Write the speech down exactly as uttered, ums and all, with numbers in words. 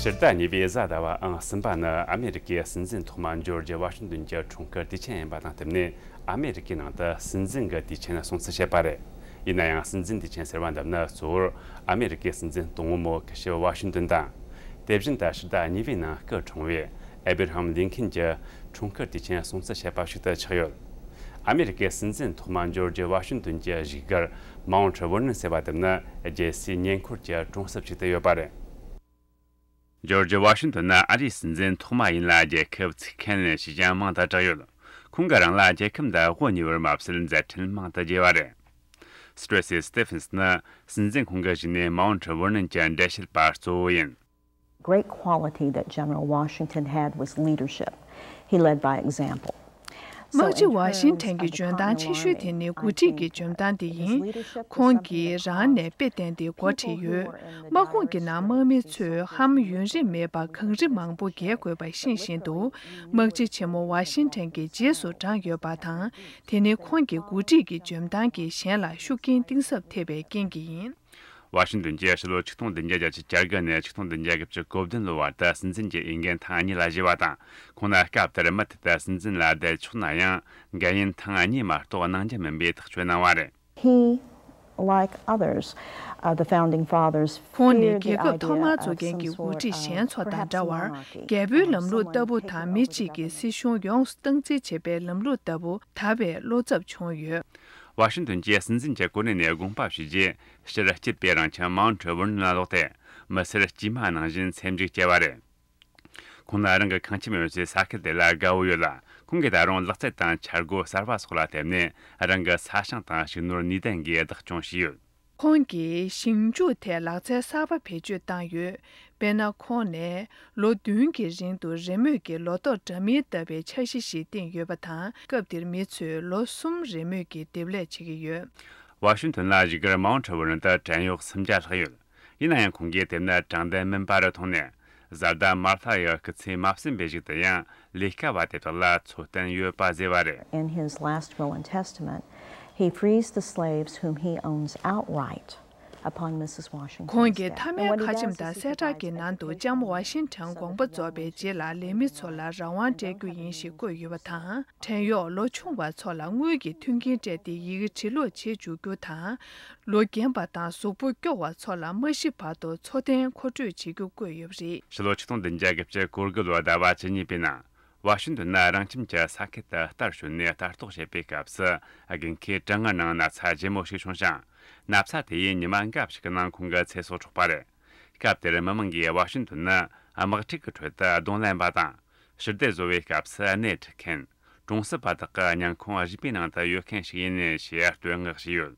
ཕྱི་ཟླ་གཉིས་པའི་གཟའ་ཟླ་བ་ཨང་གསུམ་པ་ནི་ཨ་མེ་རི་ཀའི་སྲིད་འཛིན་ཐོག་མ་ཇོར་ཇི་ཝ་ཤིང་ཏོན་གྱི་འཁྲུངས་སྐར་དུས་ཆེན་ཡིན་པ་དང་བསྟུན་ནས། ཨ་མེ་རི་ཀའི་ནང་དུ་སྲིད་འཛིན་གྱི་དུས་ཆེན་སྲུང་བརྩི་བྱེད་པ་རེད། ཡིན་ན་ཡང་། སྲིད་འཛིན་དུས་ཆེན་ཟེར་བ་འདི་ནི་གཙོ་བོར་ཨ་མེ་རི་ཀའི་སྲིད་འཛིན་དང་པོ་མོ་ཁི་ཤི་ཝ་ཤིང་ཏོན་དང་། དེ་བཞིན་དུ་ཕྱི་ཟླ་གཉིས་པའི་ནང་སྐུ་འཁྲུངས་པའི་ཨེ་བྷི་ར་ཧམ་ལིན་ཁིན་གྱི་འཁྲུངས་སྐར་དུས་ཆེན་སྲུང་བརྩི་བྱེད་པ་ཞིག་ཏུ་ཆགས་ཡོད། ཨ་མེ་རི་ཀའི་སྲིད་འཛིན་ཐོག་མ་ཇོར་ཇི་ཝ་ཤིང་ཏོན་གྱི་བཞུགས་སྒར་མའུན་ཊི་ཝར་ནོན་ཟེར་བ་དེ་ནི་རྒྱལ་སའི་ཉེ་འཁོར་གྱི་གྲོང་གསེབ་ཅིག་ཏུ་ཡོད་པ་རེད། ཇོར་ཇི་ཝ་ཤིང་ཏོན་ནི་ཨ་རིའི་སྲིད་འཛིན་ཐོག་མ་ཡིན་ལ། རྒྱལ་ཁབ་ཚུགས་མཁན་ཞེས་ཀྱང་མིང་དུ་གྲགས་ཡོད། ཁོང་གིས་རང་ལ་རྒྱལ་ཁབ་འདི་དབུ་བརྙེས་པར་མ་ཟད། མཛད་འཕྲིན་མང་དུ་རྒྱས་པ་རེད། སི་ཏྲེ་སི་སི་ཏེ་ཕིན་སི་ནི་སྲིད་འཛིན་ཁོང་གི་གཞུག་ནས་མའུན་ཊི་ཝར་ནོན་གྱི་འགྲེལ་བཤད་པ་གཙོ་བོ་ཡིན། Great quality that General Washington had was leadership. He led by example. དམག་སྤྱི་ཝ་ཤིང་ཐན་གྱི་འཇོན་ཐང་ཆེ་ཤོས་དེ་ནི་འགོ་ཁྲིད་ཀྱི་འཇོན་ཐང་དེ་ཡིན། ཁོང་གིས་རང་ནས་དཔེ་བསྟན་ཏེ་འགོ་ཁྲིད་ཡོད། དམག་ཁོངས་ཀྱི་ནང་དམག་མི་ཚོས་ཧ་མ་ཡུན་རིང་མེད་པར་གངས་རི་མང་པོ་བརྒལ་དགོས་པ་ཤེས་བཞིན་དུ། དམག་སྤྱི་ཆེན་མོ་ཝ་ཤིང་ཐན་གྱི་རྗེས་སུ་འབྲངས་ཡོད་པ་དང་། དེ་ནི་ཁོང་གི་འགོ་ཁྲིད་ཀྱི་འཇོན་ཐང་གིས་གཞན་ལ་ཤུགས་རྐྱེན་གཏིང་ཟབ་ཐེབས་པའི་རྐྱེན་གྱིས་ཡིན། ཝ་ཤིང་ཏོན་གྱིས་ཕྱི་ལོ་ཆིག་སྟོང་བདུན་བརྒྱ་བརྒྱད་ཅུ་གྱ་དགུ་ནས་ཆིག་སྟོང་བདུན་བརྒྱ་བཞི་བཅུ་གོ་བདུན་ལོའི་བར་དུ་སྲིད་འཛིན་གྱི་འོས་འགན་ཐེངས་གཉིས་ལ་བཞེས་པ་དང་། ཁོང་ནི་སྐབས་དེར་མུ་མཐུད་དུ་སྲིད་འཛིན་ལ་བསྡད་ཆོག་ན་ཡང་། འགན་ཡུན་ཐེངས་གཉིས་མ་གཏོགས་གནང་རྒྱུ་མིན་པའི་ཐག་གཅོད་གནང་བ་རེད། He, like others, uh, the founding fathers, ཁོང་ནི་feared རྒྱལ་the ཁབ་ཐོག་མར་idea of འཛུགས་མཁན་གྱི་some འགོ་sort ཁྲིད་of གཞན་ཚོ་དང་perhaps འདྲ་བར། monarchy རྒྱལ་པོའི་or ལམ་ལུགས་someone ལྟ་བུ་taking དང་། མི་གཅིག་གིས་སྲིད་གཞུང་ཡོངས་སུ་སྟངས་འཛིན་བྱེད་པའི་ལམ་ལུགས་ལྟ་བུ་དར་བའི་བློ་འཚབ་བྱུང་ཡོད། ཝ་ཤིང་ཏོན་གྱིས་སྲིད་འཛིན་གྱི་གོ་གནས་ནས་དགོངས་པ་ཞུས་རྗེས། སྤྱིར་སྐྱིད་པའི་རང་ཁྱིམ་མའུན་ཊི་ཝར་ནོན་ལ་ལོག་སྟེ། མི་སེར་དཀྱུས་མ་ནང་བཞིན་སེམས་འཇུག་སྐྱེ་བ་རེད། ཁོང་ནི་རང་གི་ཁང་ཁྱིམ་ཡོད་སའི་ས་ཁུལ་དེ་ལ་དགའ་བོ་ཡོད་ལ། ཁོང་གིས་ད་རུང་ལག་རྩལ་དང་འཆར་སྒོ་གསར་པ་སོགས་ལ་བརྟེན་ནས། རང་གི་ས་ཞིང་དང་ཤུགས་ནོར་ནུས་ལྡན་གྱིས་བདག་སྐྱོང་བྱས་ཡོད། ཁོང་གིས་ཞིང་ཕྱུགས་ཐད་ལག་རྩལ་གསར་པ་བེད་སྤྱོད་བཏང་ཡོད། དཔེར་ན། ཁོང་ནས་ལོ་བདུན་གྱི་རིང་དུ་རེས་མོས་ཀྱིས་ལོ་ཏོག་འདྲ་མིན་བཏབ་པའི་འཆར་གཞི་ཞིག་བཏིང་ཡོད་པ་དང་། སྐབས་དེར་མི་ཚོས་ལོ་གསུམ་རེས་མོས་ཀྱིས་འདེབས་ལས་བྱེད་ཀྱི་ཡོད། ཝ་ཤིང་ཏོན་ལ་བཞུགས་སྒར་མའུན་ཊི་ཝར་ནོན་དུ་བྲན་གཡོག་སུམ་བརྒྱ་ལྷག་ཡོད། ཡིན་ན་ཡང་། ཁོང་གིས་དེ་ནི་དྲང་བདེན་མིན་པ་རུ་མཐོང་ནས། བཟའ་ཟླ་མར་ཐ་ཡི་སྐུ་ཚེ་མ་ཟིན་པའི་གཞུག་ཏུ་ཡང་། ལས་ཀ་བ་དེ་དག་ལ་འཚོ་རྟེན་ཡོད་པ་བཟོས་པ་རེད། In his last will and testament, he frees the slaves whom he owns outright upon Missus Washington's death. ཁོང་གིས་མཐའ་མའི་ཁ་ཆེམས་དང་གསལ་བསྒྲགས་ཀྱི་ནང་དུ། ལྕམ་ཝ་ཤིང་ཊོན་དགོངས་པ་རྫོགས་པའི་རྗེས་ལ་ལས་མི་ཚོ་ལ་རང་དབང་སྤྲད་རྒྱུ་ཡིན་ཞེས་བཀོད་ཡོད་པ་དང་། བྲན་གཡོག་ལོ་ཆུང་བ་ཚོ་ལ་དངུལ་གྱི་མཐུན་རྐྱེན་སྤྲད་དེ་ཡི་གེ་བྲིས་ཀློག་བྱེད་བཅུག་རྒྱུ་དང་། ལོ་རྒན་པ་དང་གཟུགས་པོ་སྐྱོ་བ་ཚོ་ལ་མ་ཤི་བར་དུ་འཚོ་རྟེན་མཁོ་སྤྲོད་བྱེད་རྒྱུ་བཀོད་ཡོད་པ་རེད། ཕྱི་ལོ་ཆིག་སྟོང་བདུན་བརྒྱ་བརྒྱད་ཅུ་གོ་དགུ་ལོའི་ཟླ་བ་བཅུ་གཉིས་པའི་ནང་། ཝ་ཤིང་ཏོན་ནི་རང་ཁྱིམ་གྱི་ས་ཁུལ་དུ་རྟར་བྱོན་ནས་ལྟ་རྟོག་བྱེད་པའི་སྐབས་སུ། དགུན་ཁའི་གྲང་ངར་ནང་ན་ཚ་ལྗིད་མོ་ཞིག་བྱུང་ཞིང་། ན་ཚ་དེ་ཡིས་ཉི་མ་འགའ་ཞིག་གི་ནང་ཁོང་གི་ཚེ་སྲོག་འཕྲོག་པ་རེད། སྐབས་དེར་མི་མང་གིས་ཝ་ཤིང་ཏོན་ནི་དམག་འཁྲུག་གི་ཁྲོད་དུ་གདོང་ལེན་པ་དང་། ཞི་བདེ་བཟོ་བའི་སྐབས་སུ་སྣེ་ཁྲིད་མཁན། གྲོང་གསེབ་པ་དག་གི་སྙིང་ཁོང་གཞིས་པའི་ནང་དུ་ཡོད་མཁན་ཞིག་ཡིན་ཞེས་བསྟོད་བསྔགས་བྱས་ཡོད།